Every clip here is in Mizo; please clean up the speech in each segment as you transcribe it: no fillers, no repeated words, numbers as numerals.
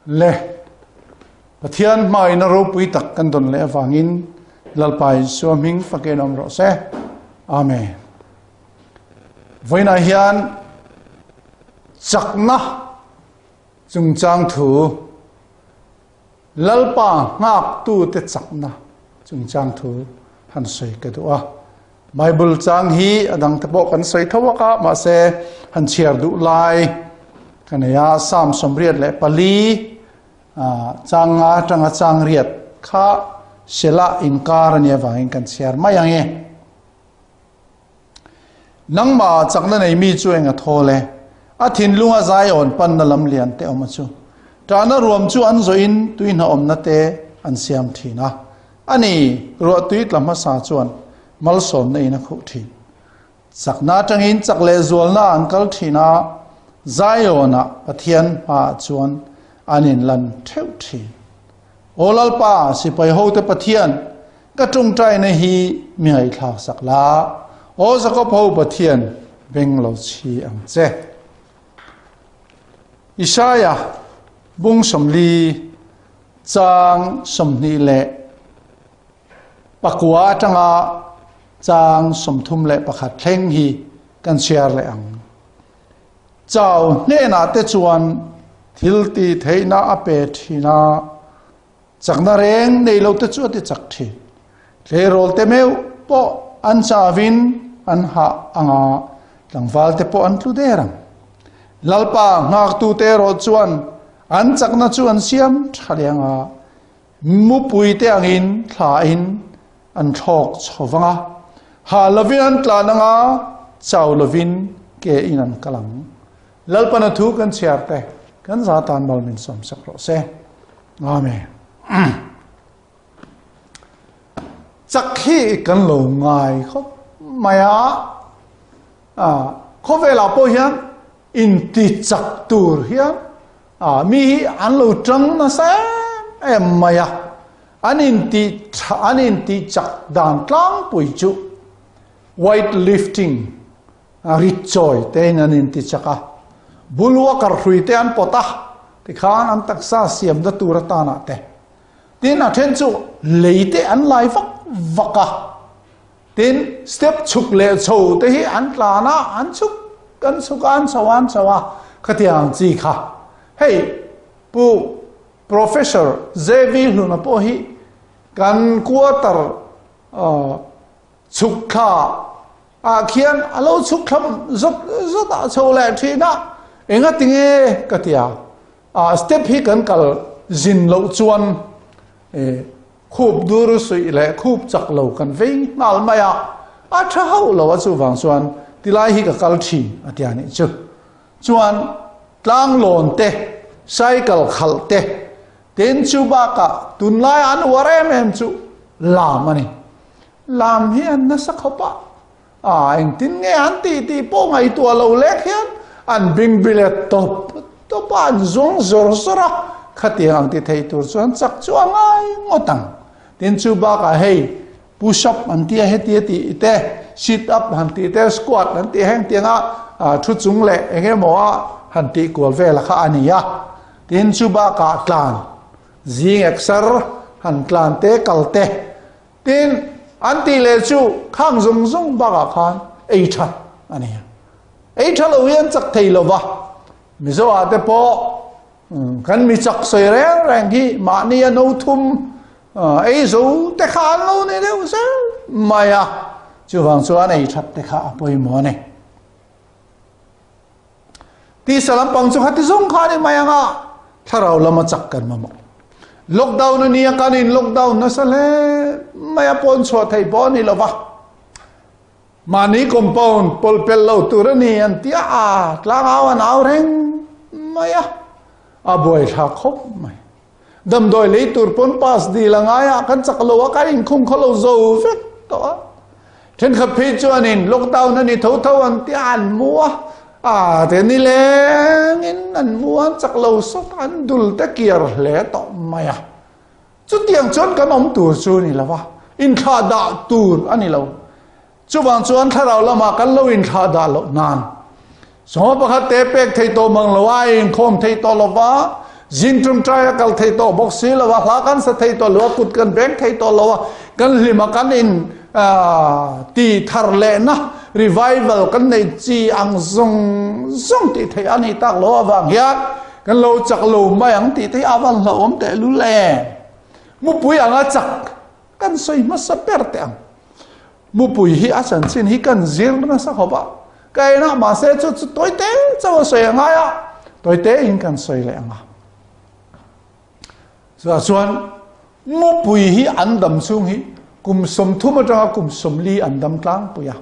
Le Pathian hmaina ropui tak kan dawn leh avangin Lalpa Isua hming fakin awm rawh se. Amen. Vawiinah hian chakna chungchang thu Lalpa nghaktute chakna chungchang thu han sawi ka duh a. Bible chang hi a dangte pawh kan sawi tho a, mahse han chhiar duh lai ka nei a. Psalm 84 chang nga atanga chang riat kha Selah inkar a nih avangin kan chhiar mai ang e. Nangmah chakna nei mi chu eng a thawl e? A thinlunga zaiawn panna lam lian te awm a chu. Ṭahna ruam chu an zawhin tui hnaawmna te an siam ṭhin a. A ni, ruahtui tla hmasa chuan malsawmna in a khuh ṭhin. Chakna aṭangin chak leh zualna an kal ṭhin a, Zaiawnah Pathian hmaah chuan an inlan ṭheuh ṭhin. Aw Lalpa, sipai hote Pathian, Ka tawngtaina hi mi ngaihthlak sak la, Aw Jakob ho Pathian, beng lo chhi ang che. Isaia bung 40 chang 29 atanga chang 31 thleng hi kan chhiar leh ang. Chau hnenah te chuan thil tih theihna a pe thin a, Chakna reng nei lo te chu a ti chak thin. Tleirawl te meuh pawh an chavin an hah ang a, tlangval te pawh an tlu der ang. Lalpa nghaktute erawh chuan an chakna chu an siam tha leh ang a, mupui te angin thlain an thlawk chho vang a, hah lovin an tlan ang a, chau lovin ke in an kal ang. Lalpana thu kan chhiar te kan za tan mal min sawm sak rawh se. Amen. Chak hi kan lo ngai khawp mai a. A khawvelah pawh hian inti chak tur hian a mi hi an lo tang nasa em em mai a. An inti an inti chak dan tlangpui chu weight lifting rit chawi tein an inti chak a, bulwalker hrui te an pawt a, tikhan an taksa siamna tur atanah te. Tin, a then chu lei te an lai vak vak a, tin, step chhuk leh chho te hi an tlan a, an chhuk an chhuk a, an chho a, an chho a, khatiang ang chi kha. Hei, Pu Professor JV Hluna pawh hi kan quarter Chhuk thla ah khian a lo chhuk thlam zawt zawt ah chho leh thin a, enga tinge ka ti a, ah step hi kan kal zin loh chuan eh khup dur suih leh khup chak lo kan vei nghal mai a, a tha hauh lo a chuvang chuan tilai hi ka kal thin a tia nih chu. Chuan tlang lawn te, cycle khalh te, tin chu bakah tunlai an uar em em chu lam a ni. Lam hi an nasa khawp a, a engtin nge an tih tih pawh ngaihtuah lo lek hian an bingbilet tawp tawp a, an zuang zawr zawr a, khatiang ang ti thei tur chuan chak chu a ngai ngawt ang. Tin chu bakah hei push up an tia heti a tih te, sit up han tih te, squat an tih heng tianga thu chung leh eng emaw a han tih kual vel kha a ni a. Tin chu bakah tlan zing eksar han tlan te kal te Tin, an tih leh chu khang zawng zawng bakah khan ei tha a ni. Ei tha lo hi an chak thei lo va. Mizo ah te pawh kan mi chak sawi reng reng hi mahni a no thum ei zo te kha an lo ni deuh zel mai a. Chuvang chuan ei that te kha a pawimawh a ni. Tisa lampang chu khati zawng kha ni mai anga thlarau lama chak kan mamawh. Lockdown a nia kan in lockdown nasa hle mai a pawn chhuah thei pawh a ni lova. Mahni compound pawlpel lo tur a ni an tia a tlangau an au reng mai a a buaithlak khawp mai. Damdawi lei tur pawn pass dil a ngai a, kan chak lo a, kan inkhung khaw lo zo vek tawh a. Thenkhat phei chuanin lockdown a ni tho tho an tia an mu a, a te ni lengin an mu a, an chak lo sawt a, an dul te kiar hle tawh mai a. Chutiang chuan kan awm tur chu a ni lo va, inthlah dah tur a ni lo. Chuvang chuan thlarau lamah kan lo inthlah dah loh nan sawma pakhat te pek thei tawh mang lo a, inkhawm thei tawh lo va, Zing ṭawngṭai a kal thei tawh bawk si lo a, hla kan sa thei tawh lo a, kut kan beng thei tawh lo a, kan hlim a kan in ti thar lehna revival kan nei chi ang zawng zawng tih theih a nih tak lo avang hian kan lo chak lo mai ang tih te hi a van hlauhawm tehlul em. Mupui anga chak kan sawi hmasa ber teh ang. Mupui hi a chanchin hi kan zir nasa khawp a, ka en a, mahse chu chu tawite chauh a sawi a ngai a, tawite in kan sawi leh ang a. Chutah chuan mupui hi an dam chhung hi kum 30 atanga kum 40 an dam tlangpui a.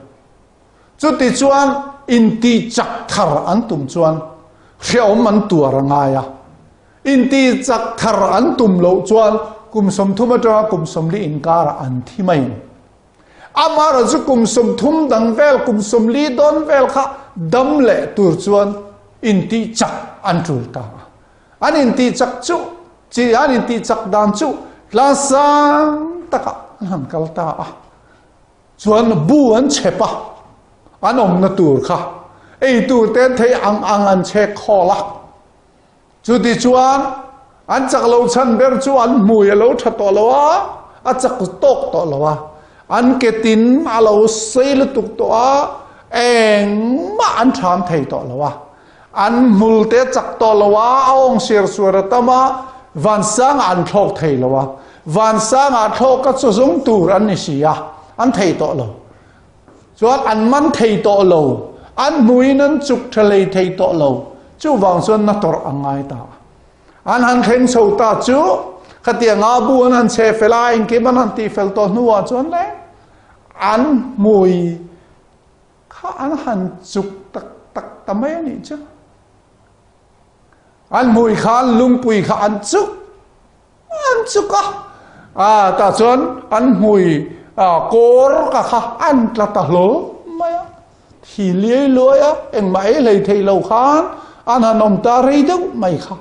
Chuti chuan inti chak thar an tum chuan hrehawm an tuar a ngai a. Inti chak thar an tum loh chuan kum 30 atanga kum 40 inkarah an thi mai ang. Amaherawh chu kum 30 dang vel, kum 40 dawn vel kha dam leh tur chuan intih chak an tul ta a. An intih chak chu, chi an intih chak dan chu tlangsang takah an han kal ta a. Chuan bu an chhep a, an awmna tur kha ei tur te an thei ang ang an chhek khawl a. Chuti chuan an chak lo chhan ber chu an hmui a lo tha tawh lo a, a chak tawk tawh lo a, an ke tin a lo sei lutuk tawh a, engmah an tham thei tawh lo a, an hmul te a chak tawh lo a, a awng siar suar a tam a, vansangah an thlawk thei lo a, vansangah thlawk a chaw zawng tur an ni si a, an thei tawh lo. Chuan an man thei tawh lo, an hmuin an chuk tha hlei thei tawh lo, chuvang chuan na tawrh a ngai ta. An han thleng chho ta chu, khatianga bu an han chhe fel a, engkim an han tih fel tawh hnuah chuan le an hmui kha an han chuk tak tak ta mai a nih chu. An hmui khan lungpui kha an chuk An chuk a, a tah chuan an hmui kawr ka kha an tla ta hlawl mai a, thi liai luai a, engmah ei hlei thei lo khan an han awm ta rei deuh mai kha.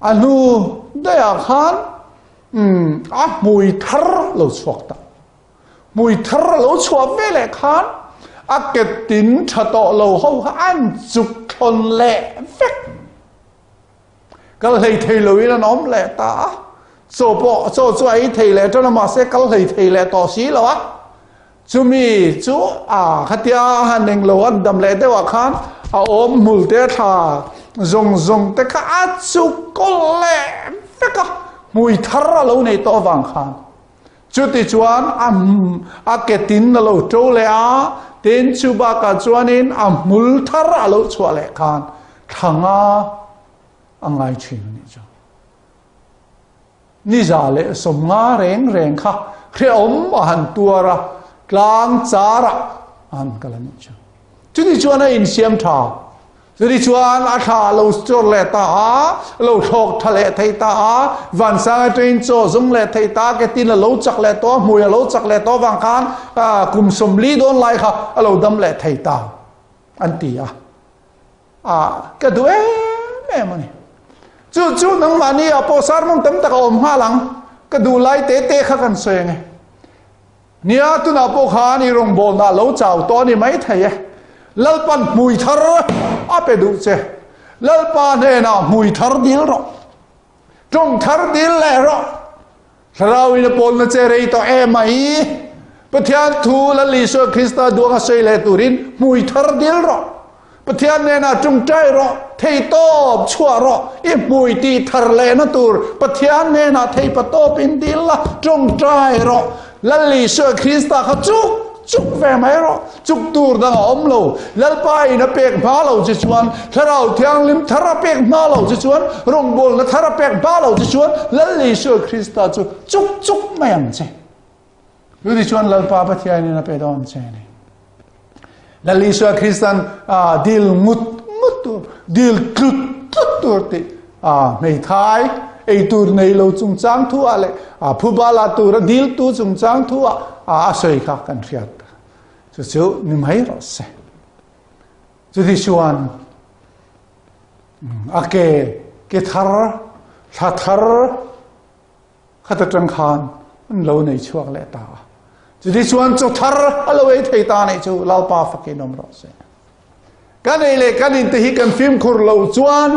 A hnu daihah khan a hmui thar lo chhuak ta. Hmui thar a lo chhuah ve leh khan a ke tin tha tawh lo ho kha an chuk thlawn leh vek. Kal hlei thei loin an awm leh ta a, chaw pawh chaw chu a ei thei leh tan a mahse kal hlei thei leh tawh si lo a, chumi chu a khatia han eng lo an dam leh deuh ah khan a awm hmul te thla zawng zawng te kha a chu kawl leh vek a, hmui thar a lo nei tawh avang khan chuti chuan a a ke tin a lo to leh a, tin chu bakah chuanin a hmul thar a lo chhuah leh khan thla nga a ngai thin a nih chu. Ni 150 reng reng kha hrehawm a han tuar a, tlang charah a han kal a nih chu. Chuti chuan a insiam tha. Chuti chuan a thla a lo chawr leh ta a, a lo thlawk tha leh thei ta a, vansang atangin chaw zung leh thei ta a, ketin a lo chak leh tawh a, hmui a lo chak leh tawh avang khan kum 40 dawn lai kha a lo dam leh thei ta an ti a. A ka duh em em a ni. Chu chu nangmahni ah pawh sermon tam tak a awm nghal ang. Ka duh lai te te kha kan sawi ang e. Nia tunah pawh khan i rawngbawlna lo chau tawh a ni mai thei e. Lalpan hmui thar a pe duh che. Lalpa hnenah hmui thar dil rawh. Tawng thar dil leh rawh. Thlarau in a pawlna che rei tawh em mai. Pathian thu Lal Isua Krista duang a sawi leh turin hmui thar dil rawh. Pathian hnenah tungtai rawh, thei tawp chhuah rawh, i hmui tih thar lehna tur Pathian hnenah thei pa tawp in dil la, tungtai rawh. Lal Isua Krista kha chuk chuk ve mai rawh, chuk tur dang a awm lo. Lalpa in a pek hma lo che chuan, Thlarau Thianghlim thar a pek hma lo che chuan, rawngbawlna thar a pek hma lo che chuan, Lal Isua Krista chu chuk chuk mai ang che. Chuti chuan Lalpa Pathianin a pe dawn che a ni. Lal Isua Kristan dil ngut ngut tur, dil tlut tlut tur tih hmeithai ei tur nei lo chungchang thu ah leh phuba la tura dil tu chungchang thu ah a sawi kha kan hriat. Chu chu ni mai rawh se. Chuti chuan a ke ke thar, thla thar, Khat atang khan an lo nei chhuak leh ta a. Chuti chuan chaw thar a lo ei thei ta nih chu Lalpa fakin awm rawh se. Kan ei leh kan in te hi kan fimkhur lo chuan.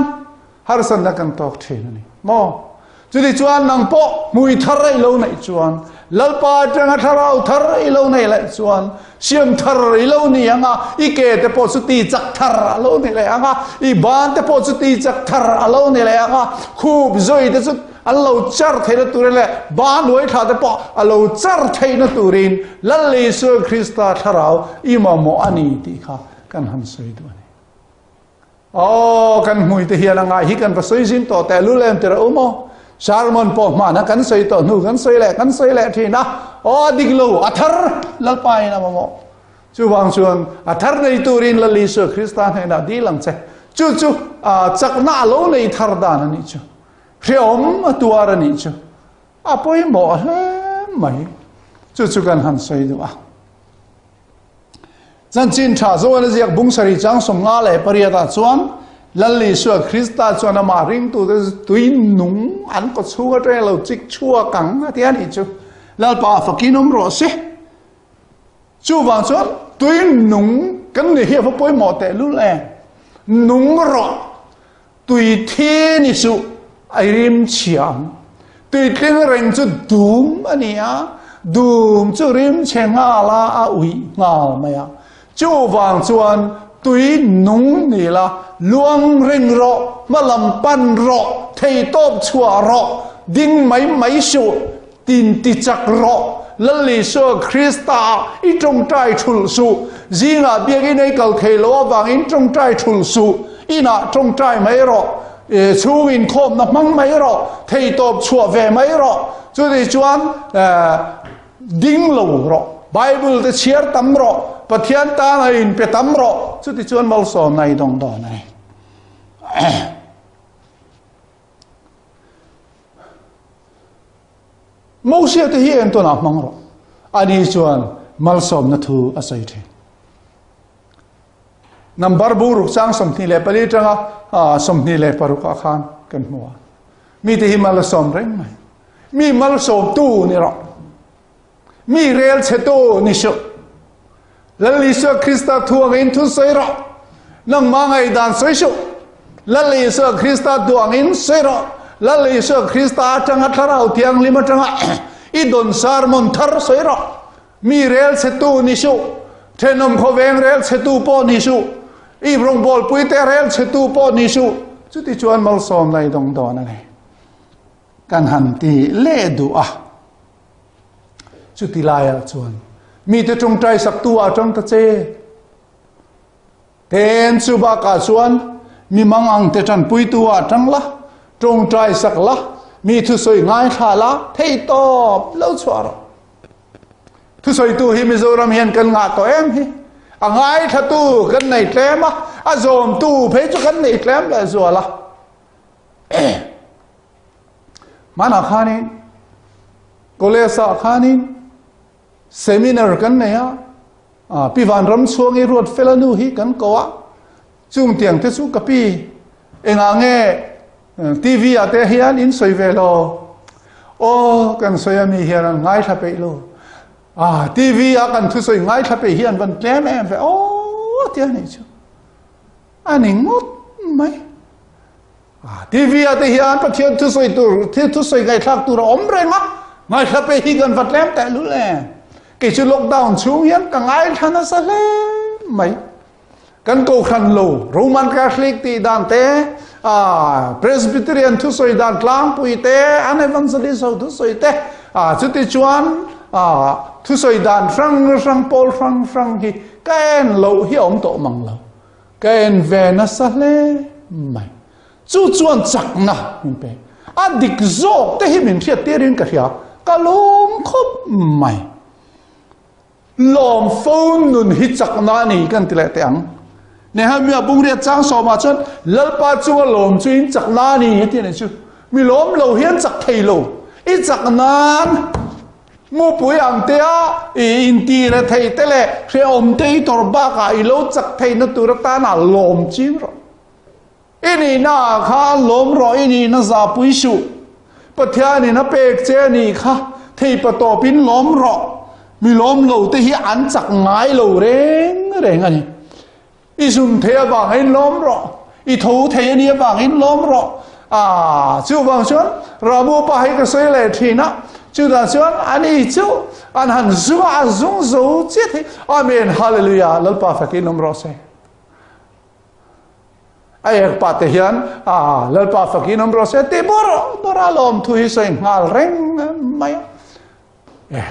Harsatna kan tawk thin a ni maw? Chuti chuan nang pawh hmui thar i lo neih chuan, Lalpa atanga thlarau thar i lo neih leh chuan, siam thar i lo ni ang a, i ke te pawh chu ti chak thar a lo ni leh ang a, i ban te pawh chu ti chak thar a lo ni leh ang a, khup zui te chu an lo char theihna turin leh ban uai thla te pawh a lo char theihna turin Lal Isua Krista thlarau i mamawh a ni tih kha kan han sawi duh a ni. Aw, kan hmui te hian a ngai hi kan va sawi zin tawh teh lul em tirh a um aw. Sermon pawh hmana kan sawi tawh hnu kan sawi leh kan sawi leh thin a. Aw, a dik lo, a thar Lalpa in a mamawh. Chuvang chuan a thar nei turin Lal Isua Krista hnenah dil ang che. Chu chu chakna a lo nei thar dan a nih chu. Hreawm a tuar a nih chu. A pawimawh hle mai. Chu chu kan han sawi duh a. Chanchin tha Zoan a ziak bung sarih chang 58 ah chuan Lal Isua Krista chuan amah ringtute tui nung an kaw chhung atanga lo chik chhuak ang a ti a nih chu. Lalpa fakin awm rawh se. Chuvang chuan tui nung kan ni hi a va pawimawh tehlul em. Nung rawh. Tui thi ni suh, a rim chhia ang. Tui tling reng chu dum a ni a, dum chu rim chhe nghal a, a uih nghal mai a. Chuvang chuan tui nung ni la, luang reng rawh, hma lam pan rawh, theitawp chhuah rawh, ding mai mai suh, Tin ti chak rawh, Lal Isua Krista ah i tawngtai thulh suh, zingah biakinn ei kal thei lo avangin tawngtai thulh suh, inah tawngtai mai rawh, chhung inkhawmna hmang mai rawh, theitawp chhuah ve mai rawh, chuti chuan ding lo rawh, Bible te chhiar tam rawh, Pathian tana inpe tam rawh, chuti chuan malsawmna i dawng dawn a ni. Mosia te hi entawn ah hmang rawh. Ani chuan malsawmna thu a sawi thin. Number bu ruk chang 24 tanga 26 ah khan kan hmu a. Mi te hi mal a sawm reng mai. Mi malsawmtu ni rawh. Mi rel chhetu ni suh. Lal Isua Krista thu angin thu sawi rawh. Nangmah ngaihdan sawi suh. Lal Isua Krista duh angin sawi rawh. Lal Isua Krista atanga Thlarau Thianghlim atanga i dawn sermon thar sawi rawh. Mi rel chhetu ni suh. Thenawm khawveng rel chhetu pawh ni suh. I rawngbawlpuite rel chhetu pawh ni suh. Chutichuan malsawmna i dawng dawn a ni. Kan han ti leh duh a. Chuti laiah chuan mite tawngtai saktu ah tang ta che. Ten chu bakah chuan mi mang ang te tanpuitu ah tang la, tawngtai sak la, mi thusawi ngaithla la, thei tawp lo chhuah rawh. Thusawitu hi Mizoram hian kan ngah tawh em hi. A ngaithlatu kan nei tlem a, a zawmtu phei chu kan nei tlem lehzual a. Hmanah khanin college ah khanin seminar kan nei a, Pi Vanram chhuangi ruat fela nu hi kan ko a, chung tiang te chu ka pi engah nge TV ah te hian in sawi ve lo, aw kan sawi a mi hian an ngaithla peih lo, TV ah kan thusawi ngaithla peih hi an van tlem em ve aw tia nih chu a ni ngawt mai. TV ah te hian Pathian thusawi tur, thil thusawi ngaihthlak tur a awm reng a, ngaithla pe hi kan va tlem teh lul em. Kei chu lockdown chhung hian ka ngaithla nasa hle mai. Kan kohhran lo, Roman Catholic tih dan te, Presbyterian thusawi dan tlangpui te, an evangelist ho thusawi te, chuti chuan thusawi dan hrang hrang, pawl hrang hrang hi ka en loh hi a awm tawh mang lo. Ka en ve nasa hle mai. Chu chuan chakna min pe. A dik zawk te hi min hriat tirin ka hria. Ka lawm khawp mai. Lawm phone nun hi chakna a ni kan ti leh teh ang. Nehemia bungriat chang sawmah chuan Lalpa chunga lawm chu in chakna a ni a ti a nih chu. Mi lawm lo hian chak thei lo. I chak nan Mupui ang te a i inti re thei te leh hrehawm te i tawrh bakah i lo chak theihna tur atana lawm ching rawh. I nihna ah khan lawm rawh, i nihna zahpui suh. Pathianin a pek che a nih kha theipa tawpin lawm rawh. Mi lawm lo te hi an chak ngai lo reng reng a ni. I zun thei avangin lawm rawh. I tho thei a nih avangin lawm rawh. A, chuvang chuan Ramu pa hi ka sawi leh thin a, chutah chuan ani chu an han zung a, a zung zo chiah thei. Amen, Hallelujah, Lalpa fakin awm rawh se. A ek pa te hian a Lalpa fakin awm rawh se ti bawrh bawrh a lawm thu hi sawi nghal reng mai a. Eh,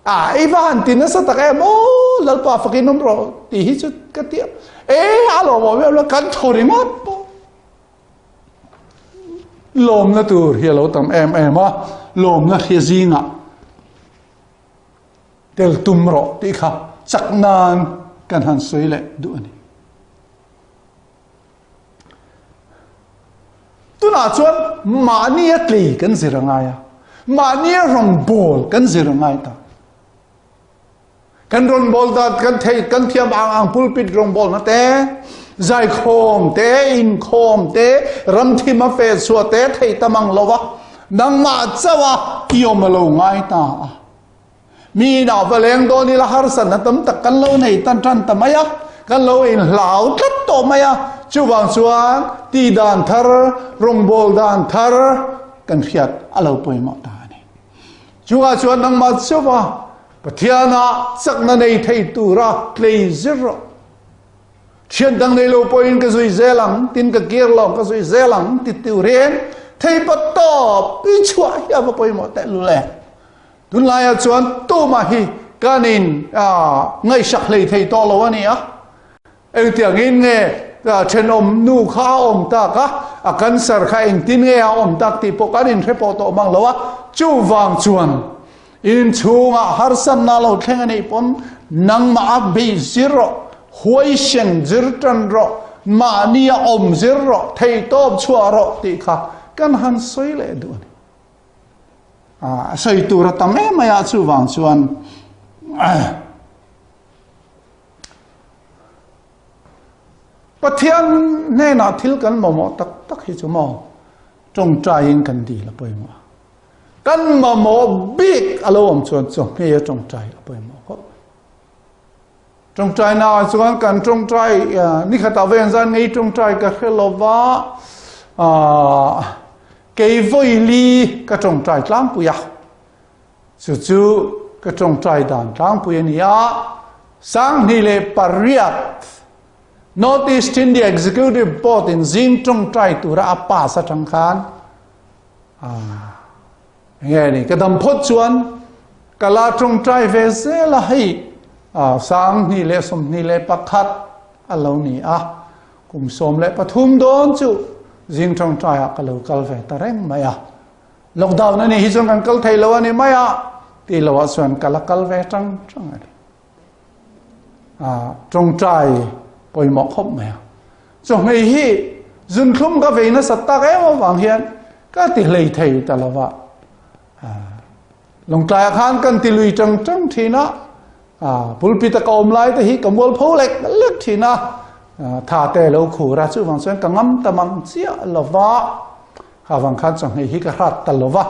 a i va han ti nasa tak em aw Lalpa fakin awm rawh tih hi chu ka ti a. E a lawm awm em lo kan thaw ringawt pawh. Lawmna tur hi a lo tam em em a, lawmna hria zingah tel tum rawh tih kha chak nan kan han sawi leh duh a ni. Tunah chuan mahnia tlei kan zir a ngai a, mahnia rawngbawl kan zir a ngai ta. Kan rawnbawl dan kan thei kan thiam ang ang pulpit rawngbawlna te, zaikhawm te, inkhawm te, ramthim a fe chhuah te thei tam ang lo va, nangmah chauh a i awm a lo ngai ta a. Mi inah va leng dawn ila harsatna tam tak kan lo nei tan tan ta mai a, kan lo inhlau tlat tawh mai a, chuvang chuan tih dan thar, rawngbâwl dan thar kan hriat a lo pawimawh ta a ni. Chungah chuan nangmah chauha Pathiana chakna nei thei tura tlei zir rawh. Thian dang nei lo pawhin ka zui zel ang, tin ka kir lo, ka zui zel ang ti turin thei pa tawp i chhuah hi a va pawimawh tehlul e. Tunlaiah chuan tumah hi kan in ngaihsak hlei thei tawh lo a ni a. Engtiangin nge thenawm nu kha a awm tak a, a cancer kha engtin nge a awm tak tih pawh kan inhre pawh tawh mang lo a. Chuvang chuan inchhungah harsatna lo thleng a nih pawn nangmah a bei zir rawh, huaisen zir tan rawh, mahni a awm zir rawh, theihtawp chhuah rawh tih kha kan han sawi leh duh a ni. A sawi tur a tam em mai a, chuvang chuan Pathian hnenah thil kan mamawh tak tak hi chu maw tawngtaiin kan dil a pawimawh a. Kan mamawh bik a lo awm chuan chaw hmei a tawngtai a pawimawh khawp. Tawngtai na chuan kan tawngtai nikhatah vawiin zan ngei tawngtai ka hre lova kei vawili ka tawngtai tlangpui a. Chu chu ka tawngtai dan tlangpui a ni a, 2008 North East India Executive Board in zing tawngtai tura a pass atang khan nge ni ka dam phawt chuan ka la tawngtai ve zel a hei 2021 a lo ni a, kum 13 dawn chu zing tawngtai ah ka lo kal ve ta reng mai a. Lockdown a nih hi chuan kan kal thei lo a ni mai a, tih loah chuan ka la kal ve tang tang a ni. Tawngtai pawimawh khawp mai a. Chawhmeh hi zunthlum ka vei nasat tak em avang hian ka ti hlei thei ta lo va. Lawngtlaiah khan kan ti lui tang tang thin a, pulpit a ka awm lai te hi ka mualpho lek lek thin a, tha te lo khur a, chuvang chuan ka ngam ta mang chiah lo va. Kha vang khan chawhmeh hi ka hrat ta lo va,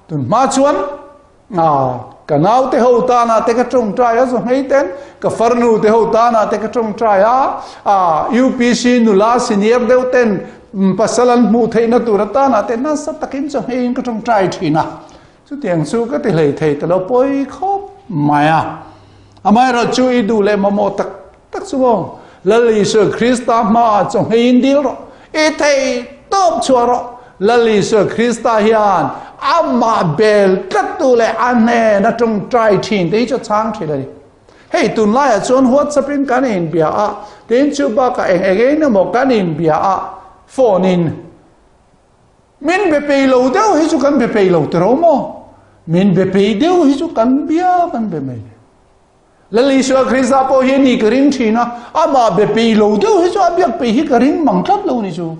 tun hma chuan ka naute ho tana te ka tawngtai a chawhmeh ten, ka farnu te ho tana te ka tawngtai a, UPC nula senior deuh ten pasal an hmuh theihna tur atana te nasa takin chawhmeh in ka tawngtai thin a, chutiang chu ka ti hlei thei ta lo pawi khawp mai a. Amaherawhchu chu i duh leh mamawh tak tak chu maw? Lal Isua Krista hmaah chawhmeh in dil rawh, i thei tawp chhuah rawh. Lal Isua Krista hian amah bel tlattu leh a hnena tawngtai thin te hi chu a chhang thin a ni. Hei tunlaiah chuan WhatsApp in kan inbia a, tin chu bakah eng eng eng emaw kan inbia a, phone in min be pei lo deuh hi chu kan be pei lo tiraw maw? Min be pei deuh hi chu kan bia kan be mai. Lal Isua Krista pawh hi ni ka ring thin a, amah be peih lo deuh hi chu a biak peih hi ka ring mang tlat lo ni chu.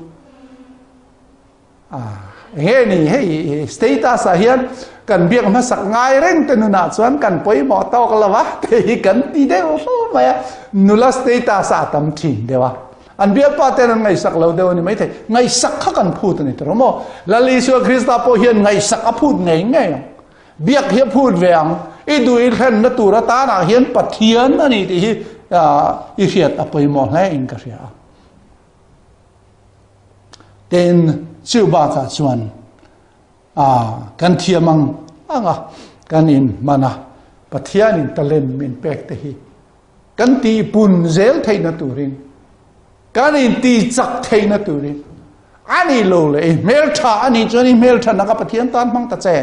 Ah, enge ni hei status ah hian kan biak hmasak ngai reng te nunah chuan kan pawimawh tawk lo va, te hi kan ti deuh fo mai a, nula status ah tam thin deuh a. An bialpa ten an ngaihsak lo deuh a ni maithei, ngaihsak kha kan phut a ni tawh maw? Lal Isua Krista pawh hian ngaihsak a phut ngei ngei ang. Biak hi a phut ve ang. I duh i thlenna tur atanah hian Pathian a ni tih hi i hriat a pawimawh hle in ka hria a. Tin, chu bakah chuan a kan thiam ang anga kan inhman a, Pathianin talent min pek te hi kan tihpun zel theihna turin, kan intihchak theihna turin a nih lo leh i hmeltha a nih chuan i hmeltha naka Pathian tan hmang ta che.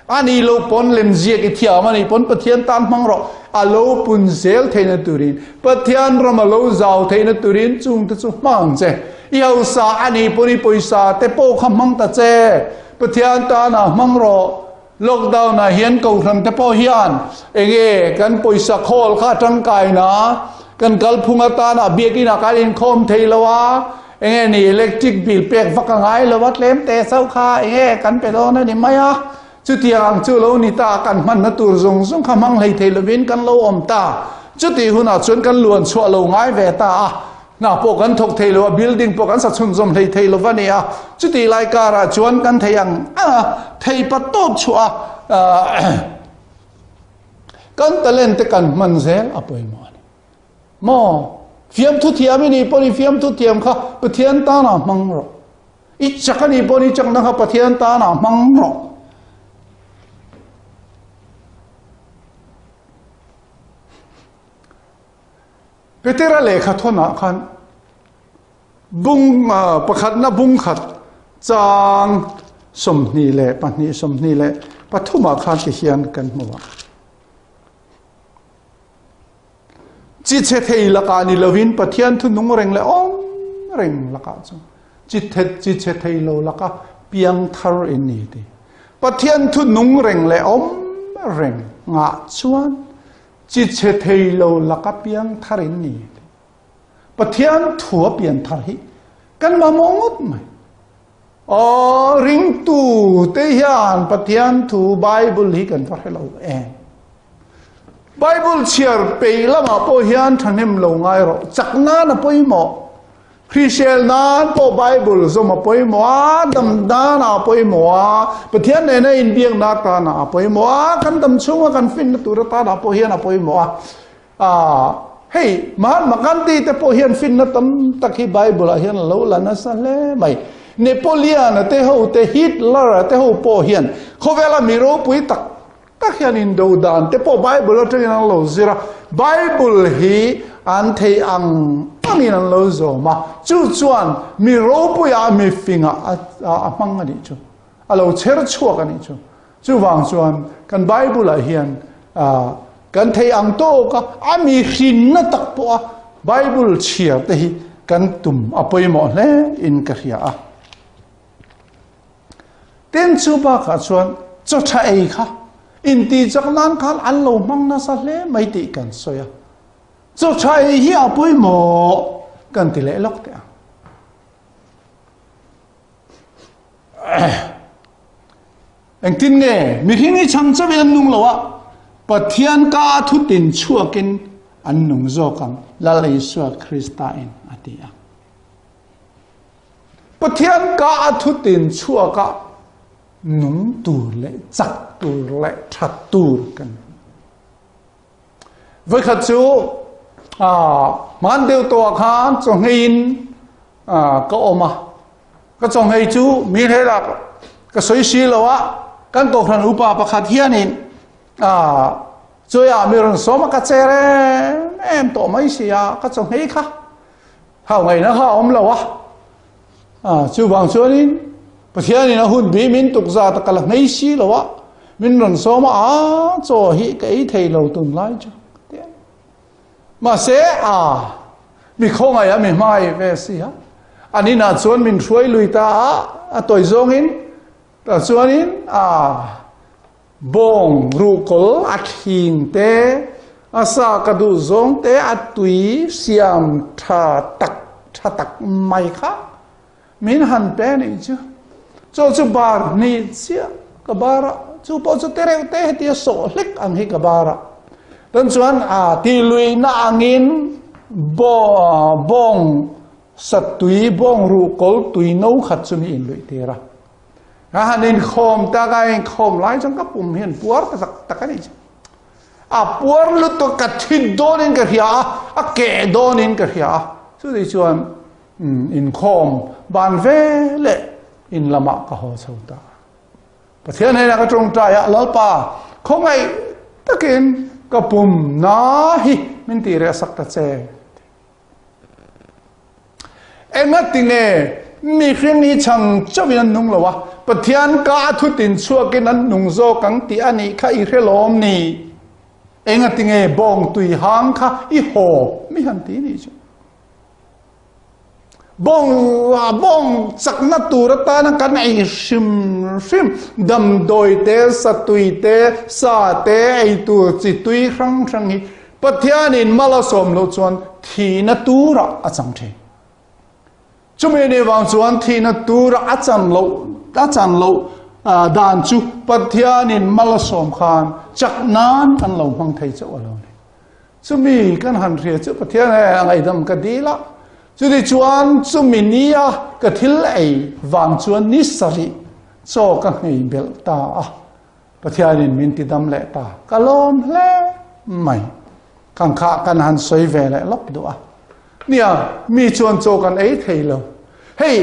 A nih loh pawn lemziak i thiam a nih pawn Pathian tan hmang rawh. A lo pun zel theihna turin, Pathian ram a lo zau theihna turin chungte chu hmang che. I hausa a nih pawn i pawisa te pawh kha hmang ta che. Pathian tanah hmang rawh. Lockdown ah hian kohhran te pawh hian enge kan pawisa khawl kha tangkaina kan kalphung atana biakin ah kan inkhawm thei lo a, Enge ni electric bill pek vak a ngai lo a, tlem te chauh kha enge kan pe dawn a ni mai a, chutiang ang chu lo ni ta, kan hmanna tur zawng zawng kha hmang hlei thei lovin kan lo awm ta, chutih hunah chuan kan luan chhuah lo ngai ve ta a, hna pawh kan thawk thei lo a, building pawh kan sa chhunzawm hlei thei lo va ni a, chutih lai karah chuan kan thei ang ang a, thei pa tawp chhuah a, kan talent te kan hman zel a pawimawh a ni. Maw? Fiamthu thiam i nih pawh ni fiamthu thiam kha Pathian tanah hmang rawh. I chak a nih pawh ni chakna kha Pathian tanah hmang rawh. Petera lehkha thawnah khan bung pakhatna bung khat chang 22 23 ah khan ti hian kan hmu a. Chi chhe thei lakah ni lovin Pathian thu nung reng leh awm reng lakah chu chi the chi chhe thei lo laka piang thar in ni ti. Pathian thu nung reng leh awm reng ngah chuan chi chhe thei lo laka piang thar in ni ti. Pathian thua pian thar hi kan mamawh ngawt mai. Aw, ringtu te hian Pathian thu Bible hi kan va hre lo em. Bible chhiar peih lamah pawh hian thahnem lo ngai rawh. Chak nan a pawimawh. Hrisel nan pawh Bible zawm a pawimawh a, dam nan a pawimawh a, Pathian nena inbiakna atana a pawimawh a, kan dam chhunga kan finna tur atana pawh hian a pawimawh a. A, hei, Mahatma Gandhi te pawh hian finna tam tak hi Bible-ah hian a lo la nasa hle mai. Napoleon-a te ho te, Hitler-a te ho pawh hian khawvela mi ropui tak tak hian indo dan te pawh Bible atangin an lo zir a. Bible hi an thei ang angin an lo zawm a, chu chuan mi ropuiah, mi fingah a hmang a nih chu. A lo chher chhuak a nih chu. Chuvang chuan kan Bible-ah hian kan thei ang tawk a, a mi hrinna tak pawha Bible chhiar te hi kan tum a pawimawh hle in ka hria a. Tin, chu bakah chuan chaw tha ei kha intihchak nan khan an lo hmang nasa hle mai tih kan sawi a. Chaw tha ei hi a pawimawh kan ti leh lawk teh ang. Engtin nge mihring hi chhang chauhin an nung lo a, Pathian ka thutin chhuakin an nung zawk ang, Lal Isua Krista in a ti a. Pathian ka a thutin chhuaka nung tur leh chak tur leh tha tur kan ni. Vawikhat chu hman deuh tawhah khan chawngheiin ka awm a, ka chawnghei chu mi hrelah ka sawi si lo a, kan kohhran upa pakhat hianin chawiah mi rawn sawm a, ka che rem em tawh mai si a, ka chawnghei kha hau ngaihna kha a awm lo a, chuvang chuanin Pathianin a hun bi min tuk zat a ka la nghei si lo a, min rawn sawm a, a chaw hi ka ei thei lo tun lai chu ka ti a. Mahse a mi khawngaih a mi hmangaih ve si a, an inah chuan min hruai lui ta a, a tawi zawngin tah chuanin a Bawng ruhkawl a thling te, a sa ka duh zawng te a tui siam tha tak tha tak mai kha min han pe nih chu. Chaw chu bar hnih chiah ka bar a, chu pawh chu tereuh te hetia sawh hlek ang hi ka bar a. Tan chuan a ti luihna angin bawng satui, bawng ruhkawl tui no khat chu mi inluih tir a. Ka han inkhawm tak a, inkhawm lai chuan ka pum hian puar ta tak tak a ni chu. A puar lutuk ka thi dawnin ka hria a, a keh dawnin ka hria a. Chutih chuan Inkhawm ban ve leh in lamah ka haw chho ta. Pathian hnenah ka tawngtai a, Lalpa, khawngaih takin ka pum na hi min tih reh sak ta che. Engatinge mihring hi chhang chauhin an nung lo a, Pathian ka a thutin chhuakin an nung zawk ang tih a nih kha i hre lawm ni? Engatinge bawng tui hang kha i hawp mi han ti nih chu? Bawng bawng chakna tur atana kan ei hrim hrim damdawi te, satui te, sa te, ei tur chi tui hrang hrang hi Pathianin mal a sawm loh chuan thihna turah a chang thin. Chumi ni vang chuan thihna turah a chan loh a chan loh dan chu Pathianin mal a sawm khan chak nan kan lo hmang thei chauh a lo ni. Chumi kan han hria chu Pathian he a ngaihdam ka dil a. Chuti chuan chumi nia ka thil ei vang chuan ni sarih chaw ka nghei belh ta a. Pathianin min ti dam leh ta. Ka lawm hle mai. Kan kha kan han sawi ve leh lawk duh a. Nia, mi chuan chaw kan ei thei lo. Hei,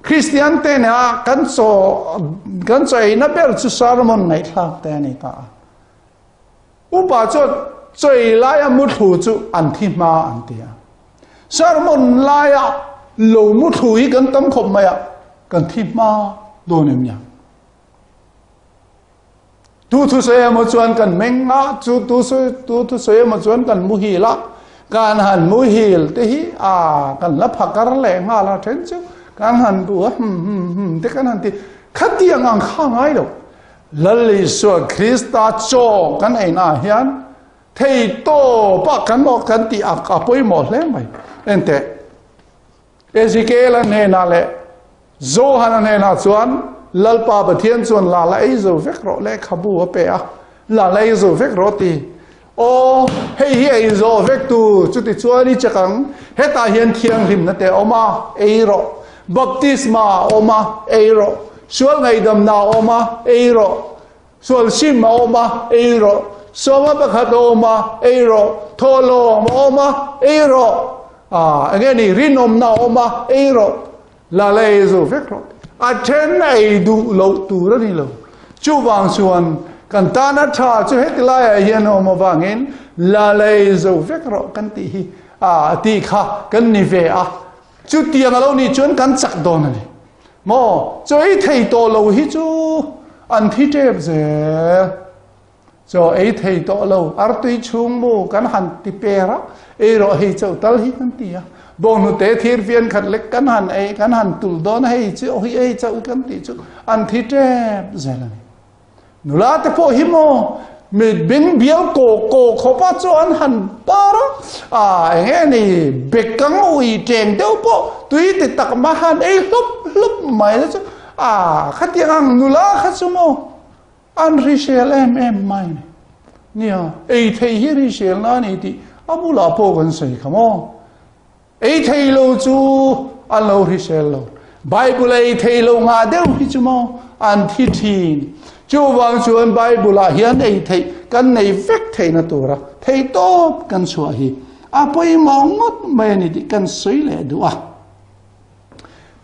Kristian te nena kan chaw kan chaw eina ber chu sermon ngaihthlak te a ni ta a. Upa chuan chaw ei laia muthlu chu an thi hma an ti a. Sermon laia lo muthlu hi kan tam khawp mai a, kan thi hma dawn em nia. Tu thusawi emaw chuan kan meng a, chu tu tu thusawi emaw chuan kan muhil a, kan han muhil te hi a kan la phakar leh nghal a then chu kan han bu a hum hum hum te kan han ti khatiang ang kha ngai lo. Lal Isua Krista chaw kan ei na hian thei tawp a kan awk kan tih a pawimawh hle mai. Enteh Ezekiel-a hnenah leh Johana hnenah chuan Lalpa Pathian chuan la la ei zo vek rawh lehkhabu a pe a, la la ei zo vek rawh ti. Aw, hei hi ei zo vek tu, chuti chuan i chek ang, hetah hian thianghlimna te a awm a, ei rawh. Baptisma a awm a, ei rawh. Sual ngaihdamna a awm a, ei rawh. Sual sim a awm a, ei rawh. Sawma pakhat a awm a, ei rawh. Thawhlawm a awm a, ei rawh. Ah, enge ni, rinawmna a awm a, ei rawh. La la ei zo vek rawh. A then ei duh loh tur a ni lo. Chuvang chuan kan tana tha chu heti laiah hian a awm avangin la la ei zo vek rawh kan tih hi, ah, tih kha kan ni ve a. Chutiang a lo nih chuan kan chak dawn a ni. Maw, chaw ei thei tawh lo hi chu an thi tep zel. Chaw ei thei tawh lo, artui chhung mu kan han ti per a, ei rawh hei chauh tal hi kan ti a. Bawnghnute thir fian khat lek kan han ei, kan han tul dawn a, hei chu hi ei chauh kan tih chu an thi tep zel a ni. Nula te pawh hi maw mit beng bial kaw kaw khawp a chu an han par a, a eng nge ni bekang ui teng deuh pawh tui ti tak ma han ei hlup hlup mai te chu a khatiang ang nula kha chu maw an hrisel em em mai ni. Nia, ei thei hi hrisel na a ni tih a bulah pawh kan sawi kha maw. Ei thei lo chu an lo hrisel lo. Bible ei thei lo ngah deuh hi chu maw an thi thin. Chuvang chuan Bible ah hian ei theih kan nei vek theihna tura thei tawp kan chhuah hi a pawimawh ngawt mai a ni tih kan sawi leh duh a.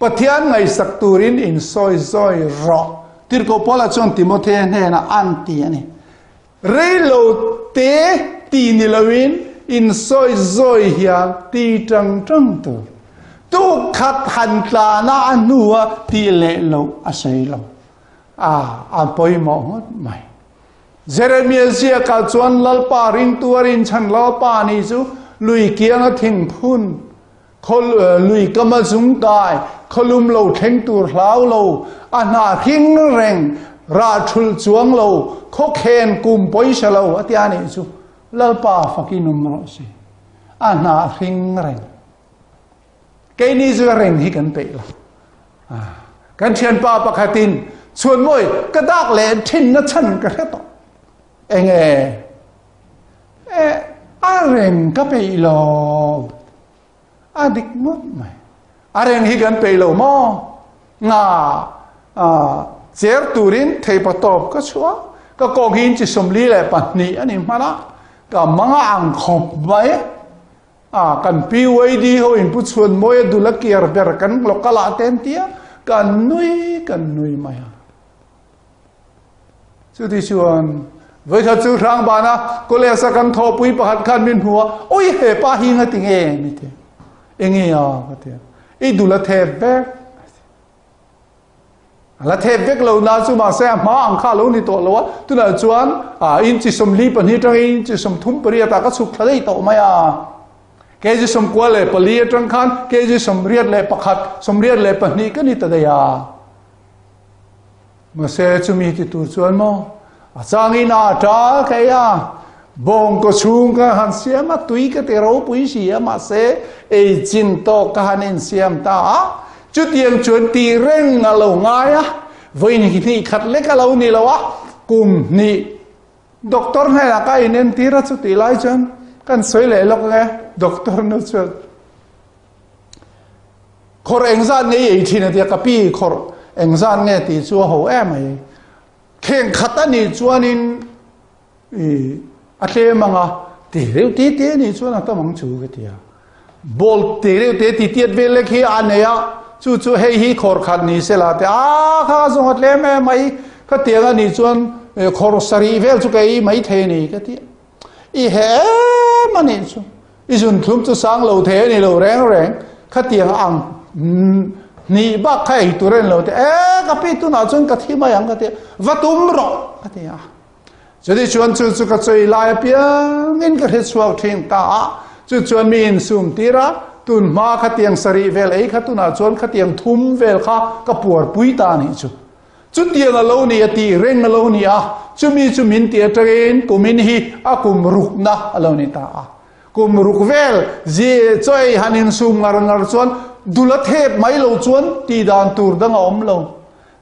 Pathian ngaihsak turin insawi zawi rawh. Tirhkoh Paula chuan Timothea hnenah an ti a ni. Rei lo te ti ni loin insawi zawi hian ti tang tang tur. Tuk khat han tlana a hnua ti leh loh a sawi lo. A, a pawimawh ngawt mai. Jeremia ziakah chuan Lalpa ringtu a rinchhan Lalpa ni chu lui kianga thingphun Khaw lui kama zung kai, khawlum lo thleng tur hlau lo, a hna hring reng, rah thulh chuang lo, khaw khen kum pawisa lo a tia nih chu Lalpa fakin awm rawh se. A hna hring reng. Keini chu reng hi kan peih lo. Kan thianpa pakhatin chhuanmawi ka dak leh thinna chhan ka hre tawh. Enge E, a reng ka peih lo. A dik ngawt mai. A reng hi kan peih lo maw? Nga cher turin theipa tawp ka chhuah. Ka kawng hi inchi 42 a ni hman a. Ka manga ang khawp mai. A kan PYD ho in Pu Chhuanmawia dul a kiar ber kan local ah te an tia, kan nui kan nui mai a. Chuti chuan vawikhat chu Hrangbana college a kan thawhpui pakhat khan min hmu a, oi he pa hi nga ti nge mi ti. Enge a ka ti a, i dul a thep vek. A la thep vek lo na chu mahse a hma ang kha a lo ni tawh lo a, tunah chuan a inchi 42 atangin inchi 38 ah ka chhuk thla daih tawh mai a. Kg 94 atang khan kg 81, 82 ka ni ta daih a. Mahse chumi ti tur chuan maw a changin a ta thei a, bawngkaw chhung ka han siam a, tui ka ti ropui si a, mahse ei chin tawk ka han insiam ta a, chutiang chuan tih reng a lo ngai a, vawi hnih khat lek a lo ni lo a, kum hnih doctor hnenah ka inentir a, chutih lai chuan kan sawi leh lawk nge doctor nu chuan. Khawrh engzat nge i ei thin a tia, ka pi khawrh engzat nge tih chu a ho em mai. Kheng khat a nih chuanin i a tlem ang a, ti reuh te te a nih chuan a tam ang chu ka ti a. Ball te reuh te ti tiat vel lek hi a nei a, chu chu hei hi khawrh khat ni se la te a kha zawng a tlem em mai, khatiang a nih chuan khawrh sarih vel chu ka ei mai thei a ni ka ti a. I he em a nih chu. I zun thlum chu sang lo thei a ni lo reng reng. Khatiang ang hnih bak kha ei tur a ni lo te. E ka pi tunah chuan ka thi mai ang ka ti a. Va tum rawh ka ti a. Chuti chuan chu chu ka chawi lai apiangin ka hre chhuak thin ta a. Chu chuan mi insum tir a, tun hma khatiang sarih vel ei kha tunah chuan khatiang thum vel kha ka puarpui ta a nih chu. Chutiang a lo ni a tih reng a lo ni a, chumi chu min tih atangin kumin hi a kum rukna a lo ni ta a. Kum ruk vel zi chawi han insum ngar ngar chuan dul a thep mai lo chuan tih dan tur dang a awm lo.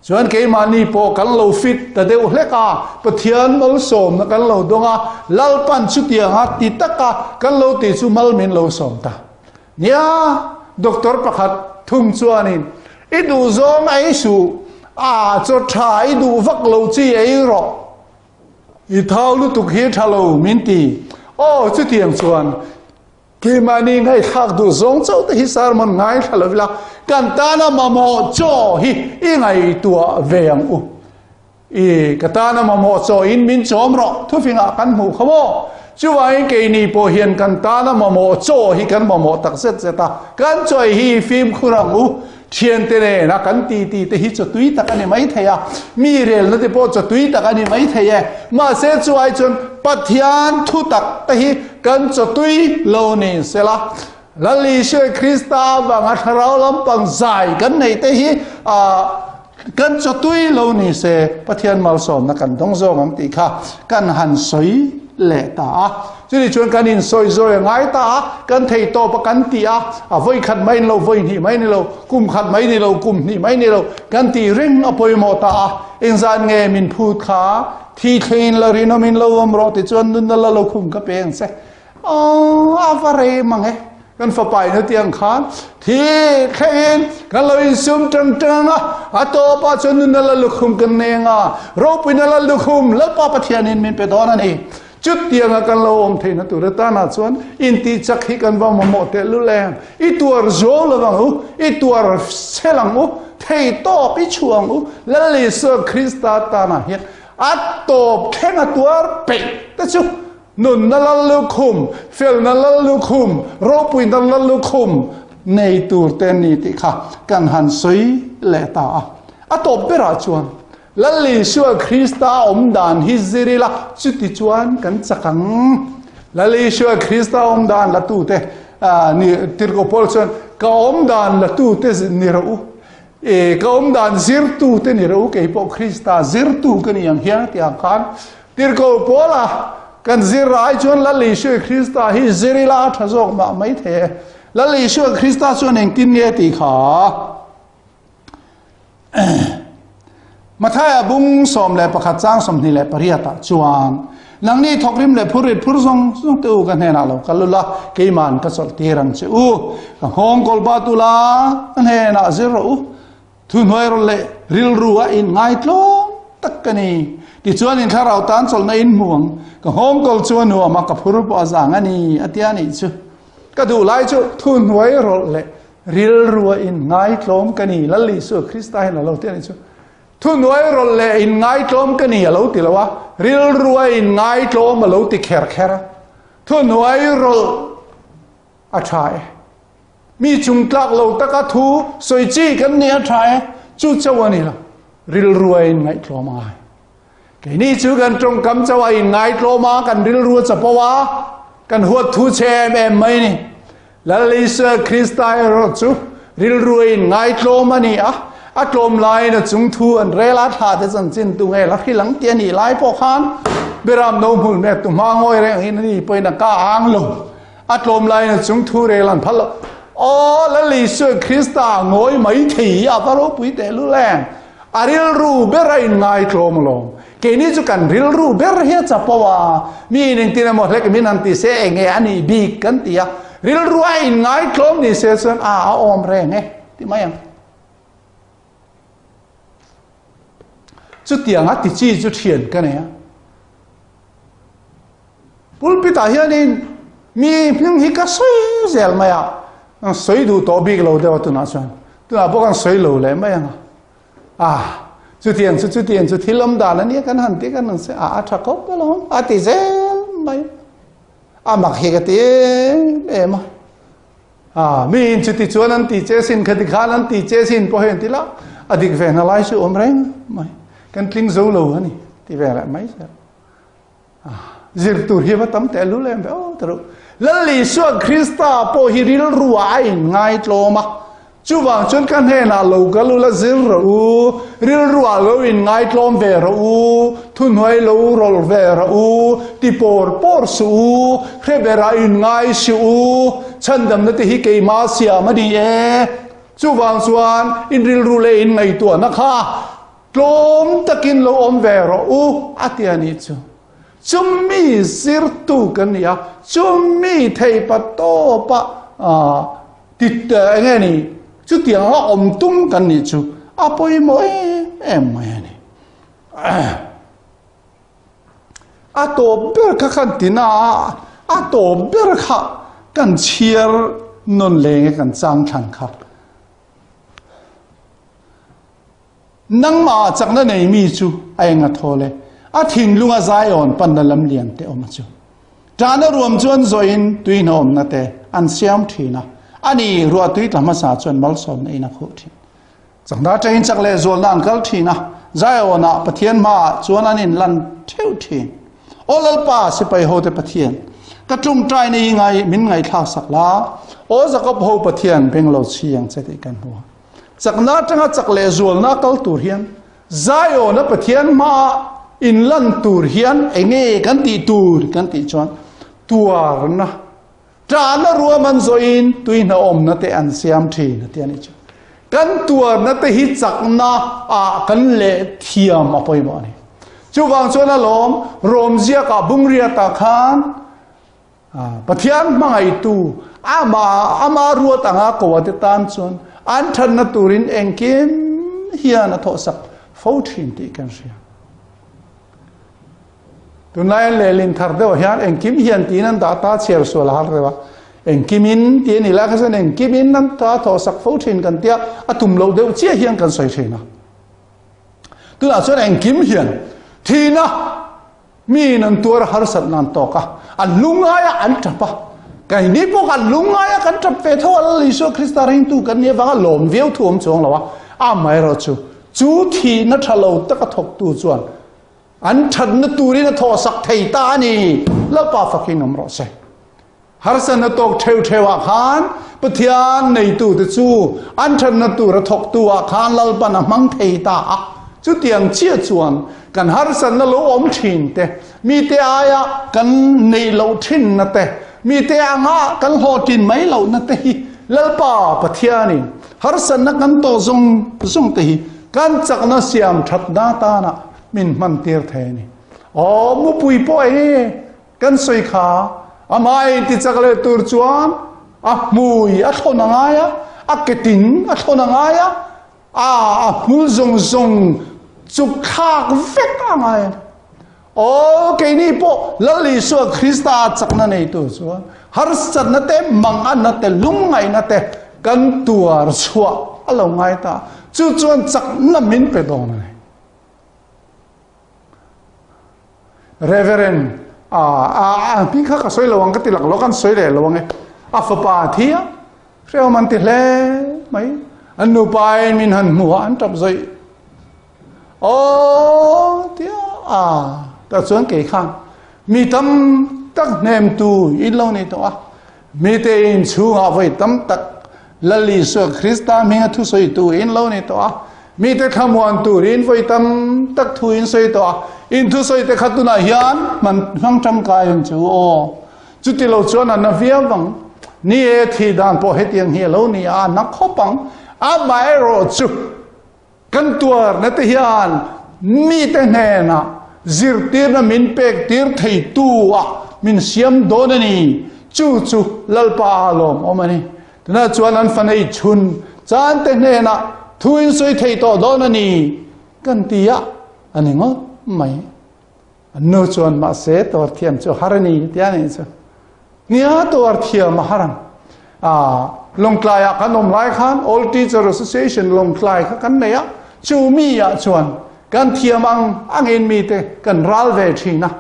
Chuan keimahni pawh kan lo fit ta deuh hlek a, Pathian malsawmna kan lo dawng a, Lalpan chutianga ti taka kan lo tih chu mal min lo sawm ta. Nia, doctor pakhat thung chuanin, I duh zawng ei suh, a chaw tha i duh vak lo chi ei rawh. I thau lutuk hi tha lo min ti. Aw, chutiang chuan keimahni ngaihthlak duh zawng chauh te hi sermon ngaithla lo ila, kan tana mamawh chaw hi i ngaihtuah ve ang u. I ka tana mamawh chaw in min chawm rawh, thufingah kan hmuh kha maw? Chuvangin keini pawh hian kan tana mamawh chaw hi kan mamawh tak zet zet a, kan chaw hi fimkhur ang u. Thiante nena kan titi te hi chaw tui tak a ni mai thei a, mi relna te pawh chaw tui tak a ni mai thei e. Mahse chu ai chuan Pathian thu tak te hi kan chaw tui lo ni sela. Lal Isua Krista avanga thlarau lampang zai kan neih te hi kan chawtui lo ni se Pathian malsawmna kan dawng zawk ang tih kha kan han sawi leh ta a. Chuni chuan kan insawi zawi a ngai ta a, kan thei tawp a kan ti a, a vawi khat mai ni lo, vawi hnih mai ni lo, kum khat mai ni lo, kum hnih mai ni lo, kan tih reng a pawimawh ta a. Engzat nge min phut kha thi thlengin la rinawmin lo awm rawh tichuan nunna la lo khum ka peng che. Aww a va rei mang e. Kan fapa in hetiang khan thi thlengin kan lo insum tang tang a, a tawpah chuan nunna la lukhum kan neng a, ropuina la lukhum Lalpa Pathianin min pe dawn a ni. Chutianga kan lo awm theihna tur atanah chuan intihchak hi kan va mamawh tehlul em. I tuar zuau lo ang u, i tuar chel ang u, thei tawp i chhuah ang u, Lal Isua Krista tanah hian a tawp thleng a tuar peih te chu Nunna lal lukhum, felna lal lukhum, ropuina lal lukhum nei tur te ni tih kha kan han sawi leh ta a. A tawp berah chuan Lal Isua Krista awm dan hi zir ila, chuti chuan kan chak ang. Lal Isua Krista awm dan la tute ni Tirhkoh Paul chuan ka awm dan la tute ni rawh u, e ka awm dan zirtute ni rawh u, kei pawh Krista zirtu ka ni ang hian a ti ang khan Tirhkoh Paula kan zir ai chuan Lal Isua Krista hi zir ila a tha zawk mah mai thei e. Lal Isua Krista chuan engtin nge tih kha? Mathaia bung 11 chang 28 ah chuan nangni thawkrim leh phurrit phur zawng zawng te u ka hnenah lo kal ula keiman ka chawlh tir ang che u. Ka nghawng kawl bat ula ka hnenah zir rawh u. Thuhnuai rawlh leh rilru a in ngaitlawm tak ka ni. Tichuan in thlarau tan chawlhna in hmu ang. Ka nghawngkawl chu a nuam a, ka phur pawh a zang a ni, a tia nih chu. Ka duh lai chu thu hnuai rawlh leh rilrua in ngaitlawm ka ni Lal Isua Krista hian a lo ti a nih chu. Thu hnuai rawlh leh in ngaitlawm ka ni a lo ti lo a, rilrua in ngaitlawm a lo ti kher kher a. Thu hnuai rawlh a tha e. Mi chung tlak lo taka thu sawi chi kan ni a tha e. Chu chauh a ni lo. Rilrua in ngaihtlawm a ngai. Keini chu kan tawngkam chauh a inngaitlawm a, kan rilru a chapo a, kan huat thu chhe em em mai ni. Lal Isua Krista erawh chu rilru a inngaitlawm a ni a, a tlawm laiin a chung thu an rel a, thla te chanchin tu nge la hrilh ang tih a nih lai pawh khan Beram no hmul mek tu hma ngawi reng angin a ni pawhin a ka ang lo. A tlawm laiin a chung thu rel an phal lo. Aw Lal Isua Krista ngawi mai thei a va ropui tehlul em! A rilru ber a inngaitlawm alawm. Keini chu kan rilru ber hi a chapo a, mi in engtin emaw hlek min han ti se enge a nih bik kan ti a, rilru a inngaitlawm ni se chuan a a awm reng e ti mai ang. Chutiang a ti chi chu thian ka nei a. Pulpit ah hianin mi hming hi ka sawi zel mai a, an sawi duh tawh bik lo deuh a tunah chuan, tunah pawh kan sawi lo leh mai ang a, ah chutiang chu chutiang chu thil awm dan a nia kan han ti kan han sawi a, a tha khawp alawm a ti zel mai a, mak hi ka ti em em a, ah mi in chuti chuan an ti che sin khati khan an ti che sin pawh hei an ti la, a dik ve na lai chu awm reng mai, kan tling zo lo a ni ti ve leh mai zel. Zir tur hi va tam teh lul em ve aw ta ru. Lal Isua Krista pawh hi rilru ah a in ngaitlawm a. Chuvang chuan ka hnenah lo kal ula zir rawh u, rilru ah lo in ngaitlawm ve rawh u, thuhnuai lo rawlh ve rawh u, ti pawr pawr suh u, hreberah in ngai suh u, chhandamna te hi keimah siam a ni e. Chuvang chuan in rilru leh in ngaihtuahna kha Tlawm takin lo awm ve rawh u, a ti a nih chu. Chumi zirtu kan ni a, chumi theipa tawpa ti eng nge ni, chutiang anga awm tum kan nih chu a pawimawh em em mai a ni. A tawp ber kha khan tina a, a tawp ber kha kan chhiar nawn leng e kan chang thlan kha. Nangmah ah chakna nei mi chu a eng a thawl e, a thinlunga Zion panna lam lian te awm a chu. Ṭahna ruam chuan zawhin tui hnawmna te an siam ṭhin a, ani ruah tui tla hmasa chuan malsawmna in a khuh ṭhin. Chakna aṭangin chak leh zualna an kal ṭhin a, Zion ah Pathian hmaah chuan an inlan ṭheuh ṭhin. Aw Lalpa, sipai hote Pathian, ka ṭungṭaina i ngai min ngaihthlaksak la, aw Jakob ho Pathian, beng lo chhi ang che tih kan hmu a. Chakna atanga chak leh zualna kal tur hian Zion-a Pathian hmaah inlan tur hian enge kan tih tur kan tih chuan tuarna, ṭahna ruam an zawhin tuihna awmna te an siam ṭhin a ti a nih chu. Kan tuarna te hi chakna ah kan leh thiam a pawimawh a ni. Chuvang chuan alawm Rom ziakah Bungriatah khan Pathian hmangaihtu amah ama ruat anga ko te tan chuan an thatna turin engkim hian a thawhsak fo thin tih kan hria. Tunlai an lehlin thar deuh hian engkim hian tiin an dah ta chhiar sual a har deuh a. Engkimin ti a nih lai kha chuan engkimin an ta thawhsak fo thin kan tia a tum loh deuh chiah hian kan sawi thin a. Tunah chuan engkim hian thihna Miin an tuar a harsat nan tawk a, an lungngai a, an tap a. Keini pawh kan lungngai a, kan tap ve tho a, Lal Isua Krista ringtu kan nih avanga lawm viau thu awm chuang lo a, amaherawh chu, chu thihna tha lo taka thawktu chuan an thatna turin a thawhsak thei ta a ni. Lalpa fakin awm rawh se. Harsatna tawk theuh theuh ah khan Pathian neitute chu an thatna tura thawktu ah khan Lalpan a hmang thei ta a. Chutiang chiah chuan kan harsatna lo awm thin te, mite aia kan neih loh thinna te, mite anga kan hlawhtlin mai lohna te hi Lalpa Pathianin harsatna kan tawh zawng zawng te hi kan chakna siam thatna tana min hman tir thei a ni. Aw mupui pawh enge Kan sawi kha amah in ti chak leh tur chuan a hmui a thlawn a ngai a, a ketin a thlawn a ngai a, a a hmul zawng zawng chuk thlak vek a ngai a ni. Aw keini pawh Lal Isua Krista chakna nei tur chuan. Harsatna te, manganna te, lungngaihna te kan tuar chhuah a lo ngai ta. Chu chuan chakna min pe dawn a ni. Reverend a a a hming kha ka sawi lo ang ka ti lak lo kan sawi leh lo ang e. A fapa a thi a, hrehawm an ti hle mai. An nupa in min han hmu a, an tap zawih. Aw tia a tah chuan kei khan mi tam tak hnemtu in lo ni tawh a, mite inchhungah vawi tam tak Lal Isua Krista hminga thusawitu in lo ni tawh a, mite thlamuan turin vawi tam tak thu in sawi tawh a, in thusawi te kha tunah hian hman hmang tangkai ang chu aw. Chuti lo chuan a na viau ang. Ni e, thih dan pawh hetiang hi a lo ni a, a na khawp ang. Amaherawhchu. Kan tuarna te hian mite hnenah zirtirna min pek tir theitu ah min siam dawn a ni. Chu chu Lalpa a lawmawm a ni. Tunah chuan an fanei chhun chante hnenah thu in sawi thei tawh dawn a ni kan ti a, a ni ngawt mai. An nu chuan mahse tuar thiam chu har a ni tia nih chu. Nia tuar thiam a har ang. Ah, Lawngtlai ah kan awm lai khan All Teacher Association Lawngtlai kha kan nei a, chu mi ah chuan kan thiam ang angin mite kan ral ve thin a,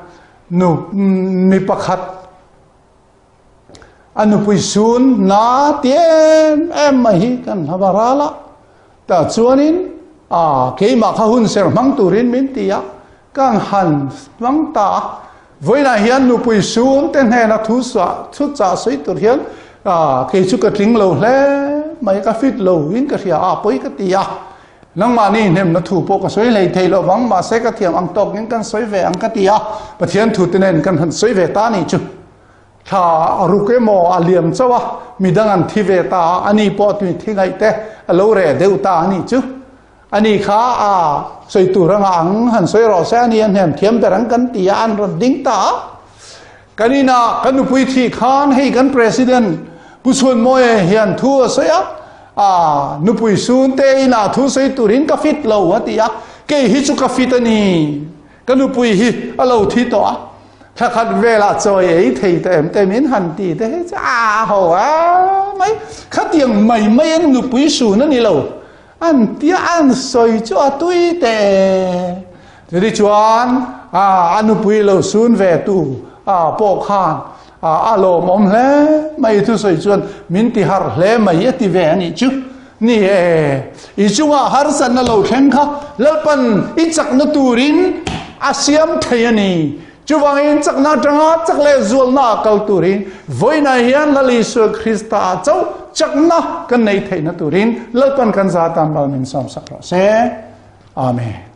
nu mi pakhat a nupui sun na ti em em mai hi kan hla va ral a, tah chuanin ah keimah kha hun ser hmang turin min ti a, kan han hmang ta a, vawiinah hian nupui sun te hnena thu suah thu chah sawi tur hian ah kei chu ka tling lo hle mai ka fit lo in ka hria a pawi ka ti a, nangmahni hnemna thu pawh ka sawi hlei thei lo vang mahse ka thiam ang tawkin kan sawi ve ang ka ti a, Pathian thu te nen kan han sawi ve ta a nih chu. Thla a ruk emaw a liam chauh a, midang an thi ve ta a, ani pawh tui thi ngaih te a lo reh deuh ta a nih chu. Ani kha a sawi tur anga ang han sawi rawh se, ani a hnem thiam ber ang kan ti a, an rawn ding ta a. Kan inah kan nupui thih khan hei kan President Pu Chhuanmawia hian thu a sawi a, a nupui sun te inah thu sawi turin ka fit lo a ti a, kei hi chu ka fit a ni. Ka nupui hi a lo thi tawh a, thla khat velah chawi ei thei ta em te min han ti te hi chu a ho a mai. Khatiang mai mai an nupui sun a ni lo. An tia an sawi chu a tui teh e. Chutih chuan a a nupui lo sun ve tu a pawh khan a a lawmawm hle mai thusawi chuan min ti harh hle mai a ti ve a nih chu. Ni e, i chungah harsatna lo thleng kha Lalpan i chakna turin a siam thei a ni. Chuvangin chakna atanga chak leh zualna ah kal turin vawiinah hian Lal Isua Krista ah chauh chakna kan neih theihna turin Lalpan kan za tan mal min sawmsak rawh se. Amen.